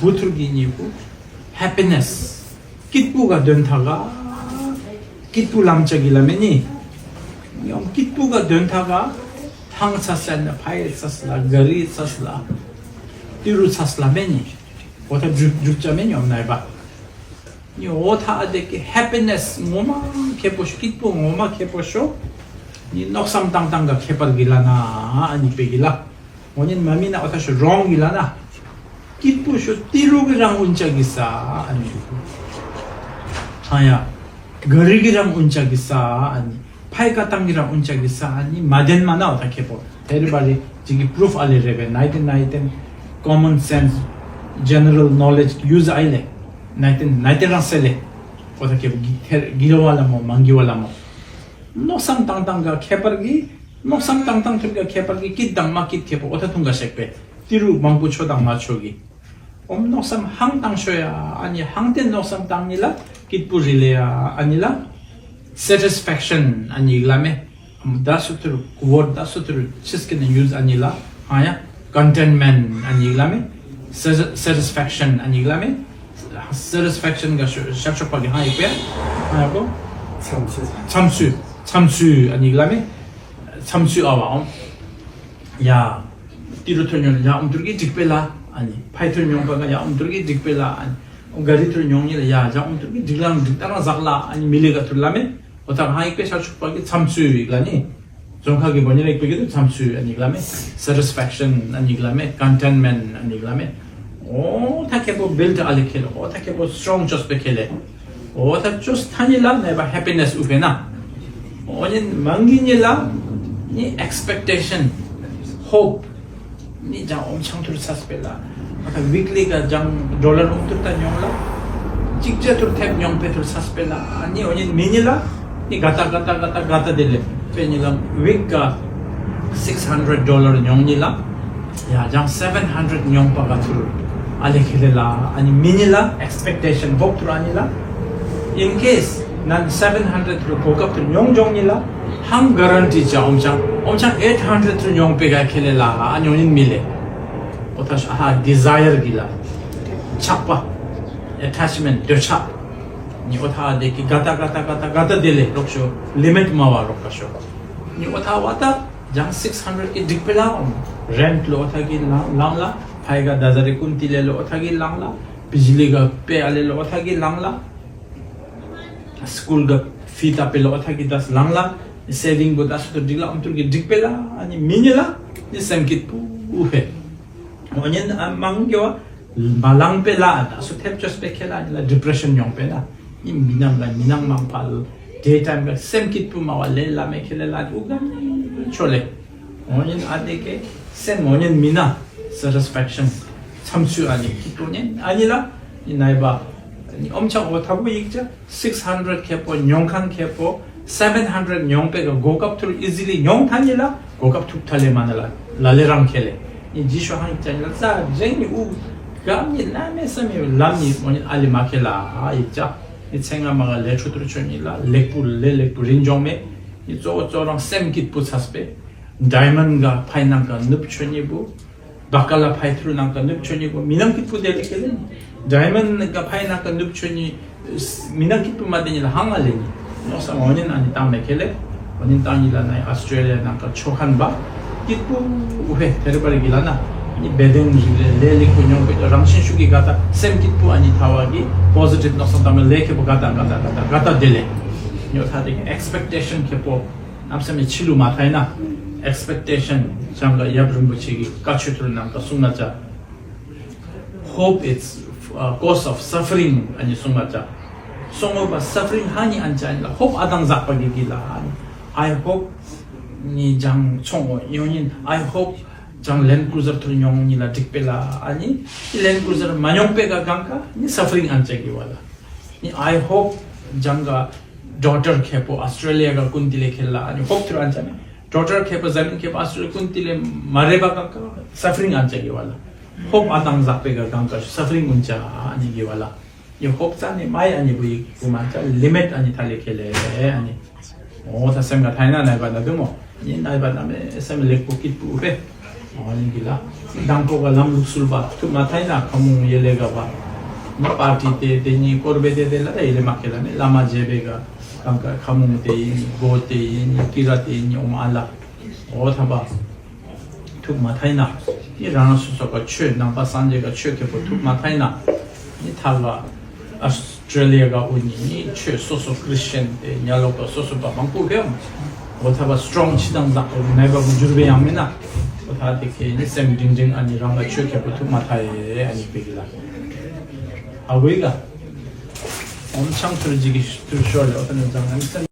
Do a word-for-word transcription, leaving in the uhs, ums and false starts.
བུ་ཐུར་གི་ཉིད་པོ་ཧེ་པི་ནེས། སྐྱིད་པོ་ག་དོན་ཐག་ག་སྐྱིད་པོ་ལམ་ཆ་གི་ལ་མེ་ནི། ཡང་སྐྱིད་པོ་ག་དོན་ཐག་ག་ཐང་ཚ་ས་ན་ཕའི་ཚ་ས་ལ་ག་རི་ཚ་ས་ལ་ཏི་རུ་ཚ་ས་ལ་མེ་ནི། འོ་ཐ་འཇུག་འཇུག་ཆ་མེ་ཉོམ་ནའི་བ། ནི་འོ་ཐ་ཨ་དེ་གི་ཧེ་པི་ནེས་ངོ་མ་ཁེ་པོ་ཤོ། སྐྱིད་པོ་ངོ་མ་ཁེ་པོ་ཤོ། ནི་མནོ་བསམ་བཏང་བཏང་ག་ཁེ་པར་གི་ལ་ན་ཨ་ནི་པེ་གི་ལ། འོ་ཉིན་མ་མི་ན་འོ་ཐ་ཤོ་རོང་གི་ལ་ན། སྐྱིད་པོ་ཤོ་ཏི་རུ་གི་རང་ཨུན་ཅག་གི་ས་ཨ་ནི། ཧ་ཡ། ག་རི་གི་རང་ཨུན་ཅག་གི་ས་ཨ་ནི། ཕའི་ཀ་ཏང་གི་རང་ཨུན་ཅག་གི་ས་ཨ་ནི་མ་དེན་མ་ན་འོ་ཐ་ཁེ་པོ། ཧེ་རི་བ་རི་ཇི་གི་པུ་རུཕ་ཨ་ལེ་རེ་བེ་ནའི་ཏེན་ནའི་ཏེན་ཀོ་མོན་སེན་སི་ཇེ་ནེ་རལ་ནོ་ལེཇ་ཡུ་ཟི་ཨ་ལེ། ནའི་ཏེན་ནའི་ཏེན་རང་སེ་ལེ། འོ་ཐ་ཁེ་པོ་གི་ཐེར་གི་ར་བ་ལ་མོ་མང་གི་བ་ལ་མོ། མནོ་བསམ་བཏང་བཏང་ག་ཁྱད་པར་གྱི། མནོ་བསམ་བཏང་བཏང་ཐུབ་ག་ཁྱད་པར་གྱི་སྐྱིད་དང་མ་སྐྱིད་ཁྱད་པར་འོ་ཐ་ཐུང་ག་ཤེག་པས། ཏི་རུ་མང་པོ་ཆོ་དང་མ་ཆོ་གི། ཨོམ་མནོ་བསམ་ཧང་བཏང་ཤོ་ཡ་ཨ་ནི་ཧང་ཏེ་མནོ་བསམ་བཏང་ནི་ལ་སྐྱིད་པོ་རི་ལེ་ཡ་ཨ་ནི་ལ། སེ་ཊིས་ཕེག་ཤན་ཨ་ནི་ལ་མེ། ད་སུ་ཐུར་ཀུ་ཝོར་ད་སུ་ཐུར་ཆིས་ཀི་ནི་ཡུ་ཟི་ཨ་ནི་ལ་ཧ་ཡ། ཀོན་ཊེན་མེན་ཊི་ཨ་ནི་ལ་མེ། སེ་ཊིས་ཕེག་ཤན་ཨ་ནི་ལ་མེ། སེ་ཊིས་ཕེག་ཤན་ག་ཤར་ཕྱོགས་པ་གི་ཧ་ཡིག་པས། ཧ་ཡ་གོ། འཚམས་ཚུལ། འཚམས་ཚུལ། འཚམས་ཚུལ་ཨ་ནི་ལ་མེ། འཚམས་ཚུལ་ཨ་བ་ཨོམ། ཡ། ཏི་རུ་ཐོན་ཡོང་ཡ་ཨོམ་ཐུར་གི་འགྲིག་པས་ལ། ཨ་ནི་ཕའི་ཐོན་ཡོང་པ་ག་ཡ་ཨོམ་ཐུར་གི་འགྲིག་པས་ལ། ཨ་ནི་ག་རི་ཐོན་ཡོང་ནི་ལ་ཡ་ཡ་ཨོམ་ཐུར་གི་འགྲིག་ལང་འགྲིག་ད་རང་ཟག་ལ། ཨ་ནི་མི་ལེ་ག་ཐུར་ལ་མེ། འོ་ཐ་ཧ་ཡིག་པས་ཤར་ཕྱོགས་པ་གི་འཚམས་ཚུལ་ཡིག་ལ་ནི། རྫོང་ཁ་གི་བོ་ཉི་རེག་པའི་གི་དུ་འཚམས་ཚུལ་ཨ་ནི་ལ་མེ། སེ་ཊིས་ཕེག་ཤན་ཨ་ནི་ལ་མེ། ཀོན་ཊེན་མེན་ཊི་ཨ་ནི་ལ་མེ། འོ་ཐ་ཁེ་པོ་བིལ་ཌི་ཨ་ལེ་ཁེ་ལེ། འོ་ཐ་ཁེ་པོ་སི་ཊོང་ཅོས་པེ་ཁེ་ལེ། འོ་ཐ་ཅོས་ཐ་ནི་ལ་ནེ་བ་ཧེ་པི་ནེས་ཨུ་ཕེ་ན། འོ་ཉིན་མང་གི་ནི་ལ་ནི་ཨེག་སི་པེག་ཊེ་ཤན། ཧོབ། ནི་ཅང་ཨོམ་ཆང་ཐུར་ཚ་སྤེ་ལ། ཨ་ཁ་ཝིག་ལི་ག་ཅང་ཌོ་ལར་ཨོམ་ཐུར་ད་ཉོང་ལ། གཅིག་ཅེ་ཐུར་ཐེབ་ཉོང་པེ་ཐུར་ཚ་སྤེ་ལ། ཨ་ནི་འོ་ཉིན་མི་ཉི་ལ། ནི་ག་ཏ་ག་ཏ་ག་ཏ་ག་ཏ་དེ་ལེ། པེ་ཉི་ལ་ཝིག་ག་སིགས་ཧན་ཌེ་རེཌ་ཌོ་ལར་ཉོང་ཉི་ལ། ཡ་ཅང་སེ་ཝེན་ཧན་ཌེ་རེཌ་ཉོང་པ་ག་ཐུར། ཨ་ལེ་ཁེ་ལེ་ལ། ཨ་ནི་མི་ཉི་ལ་ཨེག་སི་པེག་ཊེ་ཤན་ཧོབ་ཐུར་ཨ་ཉི་ལ། ཨིན་ཀེ་སི་ནན་སེ་ཝེན་ཧན་ཌེ་རེཌ་ཐུར་གོ་སྐབས་ཐུར་ཉོང་ཇོང་ཉི་ལ། ཧང་ག་རན་ཊི་ཅ་ཨོམ་ཆང་ཨོམ་ཆང་ཨེཊ་ཧན་ཌེ་རེཌ་ཐུར་ཉོང་པེ་ག་ཁེ་ལེ་ལ། ཨ་ཉོང་ཉིན་མི་ལེ། འོ་ཐ་ཤ་ཨ་ཧ་ཌི་ཛ་ཡར་གི་ལ། ཆགས་པ། ཨེ་ཊེཆ་མེན་ཊི་འདོད་ཆགས། ནི་འོ་ཐ་དེ་གི་ག་ཏ་ག་ཏ་ག་ཏ་ག་ཏ་དེ་ལེ་རོགས་ཤོ་ལི་མེཊ་མ་བ་རོགས་ག་ཤོ། ནི་འོ་ཐ་བ་ཏ་ཇང་སིགས་ཧན་ཌེ་རེཌ་གི་འགྲིག་པེ་ལ་ཨོམ། རེན་ཊི་ལོ་འོ་ཐ་གི་ལང་ལང་ལ། ཕའི་ག་ད་ཟ་རེ་ཀུན་ཏི་ལེ་ལོ་འོ་ཐ་གི་ལང་ལ། བི་ཇི་ལི་ག་པེ་ཨ་ལེ་ལོ་འོ་ཐ་གི་ལང་ལ། སི་ཀུལ་ག་ཕི་ཏ་པེ་ལོ་འོ་ཐ་གི་ད་ལང་ལ། སེ་ཝིང་གོ་ད་སུ་ཏུ་འགྲིག་ལ་ཨོམ་ཐུར་གི་འགྲིག་པེ་ལ། ཨ་ནི་མི་ཉི་ལ་ནི་སེམས་སྐྱིད་པོ་ཧེ། འོ་ཉིན་ཨ་མང་གི་བ་མ་ལང་པེ་ལ་ད་སུ་ཐེབ་ཅོས་པེ་ཁེ་ལ་ཉི་ལ་ཌི་པི་རེ་ཤན་ཉོང་པེ་ལ་ནི་མི་ནང་ལ་མི་ནང་མང་པ་ལ་ཌེ་ཊེམ་ག་སེམས་སྐྱིད་པོ་མ་བ་ལེ་ལ་མེ་ཁེ་ལེ་ལ་ཨུ་ག་ཆོ་ལེ། འོ་ཉིན་ཨ་དེ་གེ་སེམས་འོ་ཉིན་མི་ན་སེ་ཊིས་ཕེག་ཤན་འཚམས་ཚུལ་ཨ་ནི་ཁྱི་ཏོ་ཉིན་ཨ་ནི་ལ་ནི་ནའི་བ་ནི་ཨོམ་ཆག་འོ་ཐ་བུ་ཡིག་ཅ་སིགས་ཧན་ཌེ་རེཌ་ཁེ་པོ་ཉོང་ཁན་ཁེ་པོ་སེ་ཝེན་ཧན་ཌེ་རེཌ་ཉོང་པེ་ག་གོ་སྐབས་ཐུར་ཨི་ཛི་ལི་ཉོང་ཐ་ནི་ལ་གོ་སྐབས་ཐུག་ཐ་ལེ་མ་ན་ལ་ལ་ལེ་རང་ཁེ་ལེ། ནི་ཇི་ཤོ་ཧང་ཡིག་ཅ་ནི་ལ་ཙ་རེ་ནི་ཨུ་གམ་ནི་ལ་མེ་སམ་མི་ལམ་ནི་འོ་ཉིན་ཨ་ལི་མ་ཁེ་ལ་ཨ་ཡིག་ཅ་ནི་ཚེ་ང་མ་ག་ལེ་ཁྲུ་ཐུར་ཆོ་ནི་ལ་ལེགས་པུ་ལེ་ལེགས་པུ་རིན་ཇོང་མེ་ནི་གཙོ་བོ་གཙོ་རང་སེམས་སྐྱིད་པོ་ཚ་སྤེ། ཌའི་མན་ཌི་ག་ཕའི་ནང་ག་ནུབ་ཆོ་ཉི་བུ། བ་ཀ་ལ་ཕའི་ཐུར་ནང་ག་ནུབ་ཆོ་ཉི་བུ་མི་ནང་སྐྱིད་པོ་དེ་ལ་ཁེ་ལེ་ནི། ཌའི་མན་ཌི་ག་ཕའི་ནང་ག་ནུབ་ཆོ་ཉི། མི་ནང་སྐྱིད་པོ་མ་དེ་ཉི་ལ་ཧང་ང་ལེ་ནི། ནོ་ས་འོ་ཉིན་ཨ་ནི་བཏང་མེ་ཁེ་ལེ། འོ་ཉིན་བཏང་ཉི་ལ་ནའི་ཨོ་སི་ཊྲེ་ལི་ཡ་ནང་ག་ཆོ་ཁན་བ། སྐྱིད་པོ་ཨུ་ཧེ་ཐེ་རི་པ་རི་གི་ལ་ན། ནི་བེ་དེན་རི་ལེ་ལེ་ལེགས་པོ་ཉོང་པེ་རང་བཞིན་ཤུགས་ཀྱི་ག་ད་སེམས་སྐྱིད་པོ་ཨ་ནི་ཐ་བ་གི་པོ་ཟི་ཊིབ་ནོ་ས་བཏང་མེ་ལེ་ཁེ་པོ་ག་ད་ག་ད་ག་ད་ག་ད་དེ་ལེ། ཉོ་ཐ་དེ་གི་ཨེག་སི་པེག་ཊེ་ཤན་ཁེ་པོ། ནམ་སེམས་ནི་ཕྱི་ལུ་མ་ཐའི་ན། ཨེག་སི་པེག་ཊེ་ཤན་ཅང་ག་ཡབ་རིན་པོ་ཆེ་གི་བཀའ་ཆོས་ཐུར་ནང་ག་གསུང་ན་ཅ། Hope is uh, cause of suffering ཨ་ནི་གསུང་ན་ཅ། སོང་ངོ་པ་སབ་རིང་ཧ་ནི་ཨན་ཅ་ཨ་ནི་ལ་ཧོབ་ཨ་དང་ཟག་པ་གི་གི་ལ་ཨ་ནི། I hope ནི་ཅང་ཚོང་ངོ་ཡོང་ཉིན་I hope ཅང་ལེན་ཀུ་རུ་ཛར་ཐུར་ཉོང་ཉི་ལ་འགྲིག་པེ་ལ་ཨ་ནི། ལེན་ཀུ་རུ་ཛར་མ་ཉོང་པེ་ག་གང་ག་ནི་སབ་རིང་ཨན་ཅ་གི་བ་ལ། ནི་I hope ཅང་ག་ཌོ་ཊར་ཁེ་པོ་ཨོ་སི་ཊྲེ་ལི་ཡ་ག་ཀུན་ཏི་ལེ་ཁེ་ལ་ཨ་ནི་ཧོབ་ཐུར་ཨན་ཅ་མེ། ཌོ་ཊར་ཁེ་པོ་ཛ་མིན་ཁེ་པོ་ཨོ་སི་ཊྲེ་ལི་ཡ་ཀུན་ཏི་ལེ་མ་རེ་བ་གང་ག་སབ་རིང་ཨན་ཅ་གི་བ་ལ། ཧོབ་ཨ་དང་ཟག་པེ་ག་གང་ག་སབ་རིང་ཨུན་ཅ་ཨ་ནི་གི་བ་ལ། ཡི་ཧོབ་ཙ་ནི་མ་ཡ་ཨ་ནི་བུ་ཡི་བུ་མ་ཅ་ལི་མེཊ་ཨ་ནི་ཐ་ལེ་ཁེ་ལེ་ཨ་ནི། འོ་ད་སེམས་ག་ཐའི་ན་ནའི་བ་ན་དུ་མོ། ནི་ནའི་བ་ན་མེ་སེམས་ལེགས་པོ་སྐྱིད་པོ་ཧེ། ཨོ་ནི་གི་ལ། དང་པོ་ག་ལམ་ལུགས་སུལ་པ་ཐུག་མ་ཐལ་ན་ཁ་མུང་ཡེ་ལེ་ག་བ། ནི་པར་ཏི་དེ་དེ་གཉིས་སྐོར་བེ་དེ་དེ་ལ་ད་ཡེ་ལེ་མ་ཁེ་ལ་ནི་བླ་མ་རྗེ་བེ་ག་གང་ག་ཁ་མུང་དེ་ཡིན་ནི་སྒོ་དེ་ཡིན་ནི་ཀི་ར་དེ་ཡིན་ནི་ཨོ་མ་ཨ་ལ། ཨོ་ཐ་བ། ཐུག་མ་ཐལ་ན། ནི་རང་རང་སོ་སོ་ག་ཆོས་ནང་པ་སངས་རྒྱས་ག་ཆོས་ཁེ་པོ་ཐུག་མ་ཐལ་ན། ནི་ཐ་བ། ཨ་སི་ཊྲེ་ལི་ཡ་ག་འུ་ནི་ནི་ཆོས་སོ་སོ་ཁྲི་སི་ཅན་དེ་ཉ་ལོག་ག་སོ་སོ་པ་མང་པོ་གེ་ཡོང་། འོ་ཐ་བ་སི་ཊོང་ཆི་དང་ཟག་པོ་མེད་པ་བུ་འགྱུར་བའི་ཡང་མིན་ན། འོ་ཐ་དེ་ཁེ་ནི་སེམས་འབྲིང་འབྲིང་ཨ་ནི་རང་ག་ཆོས་ཁེ་པོ་ཐུག་མ་ཐལ་ཨ་ནི་བེ་གི་ལ། ཨ་བེ་ག་ཨོམ་ཆང་ཐུར་ཇི་གི་ཐུར་ཤོར་ལེ་འོ་ཐ་ནི་ཙང་ཨ་ནི་སེམས།